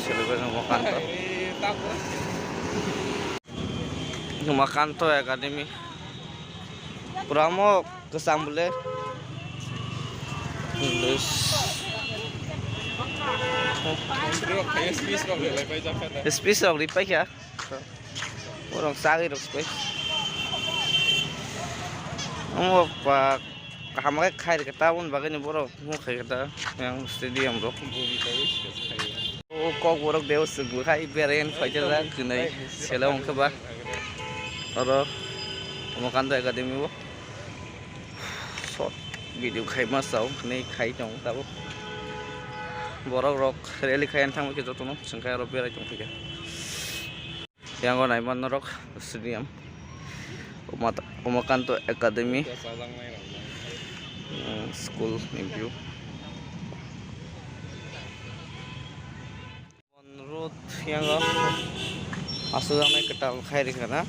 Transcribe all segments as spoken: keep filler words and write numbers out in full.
Umakanto. Umakanto Academy. Pura mo kwcham bole. Speech rok ripai kha. Borok chagwi rok sbai. Omo ba kaham khe khai rwkha, taboni bagwi ni borok omo khai khe ta yang stadium rok. O kok borok deo swk bo khai beraiya phai jak kwnai sela wngkhe ba. Oro Umakanto Academy o short video khai ma sao hinwi khai tongo tabuk. Borok rok rally khai thangma khe jotono chwng khai aro berai tong phaikha. Yang o nai mano rok stadium. Umat-, Umakanto Academy, mm, school ni view. Road yang o aswk nai kwtal khai rikha na.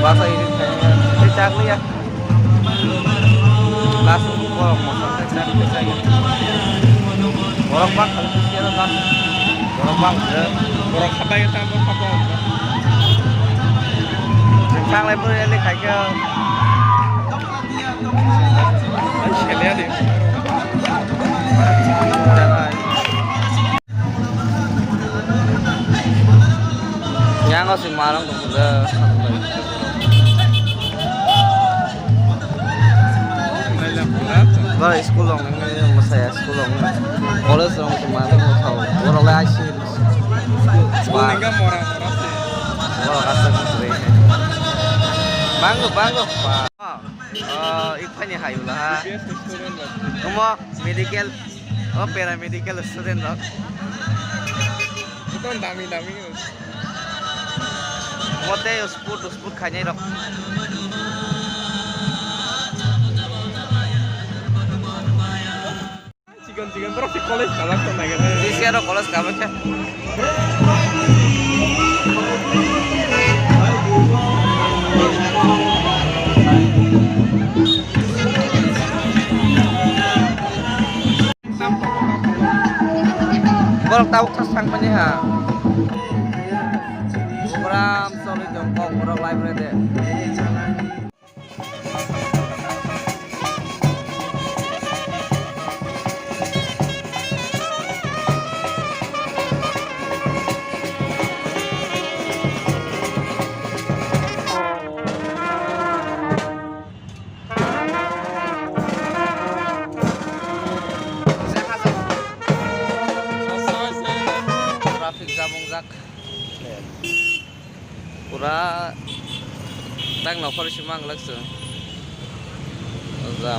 Masa ini saya, saya cakli ya. Langsung borok motor saya cakli saya. Borok bang kalau kesian Borok bang khe. Borok khapai khe tamo khapo. Tanglai bwrwi le khaikhe. Ai, sele ani. Yang o si marang tong khe. Boro school rok nang nang masaya school rok nang. College rok se ma thang thau. Boro le aisi. School nang ga mora mora se. Boro kasa kung sre. Bango, bango. Oh, ik pani hai ula ha. Kumo medical, oh, paramedical student rok. Itu dami dami. Mote sport, sport khainai rok. Chikon chikon borok si college kalak to nagere. Sisi aro college kalak khe. Borok tabuk thas thangmani ha. Program choli tong kok borok library de. Traffic jam wngjak. Pura tang nokhor si manglak chwng. O ja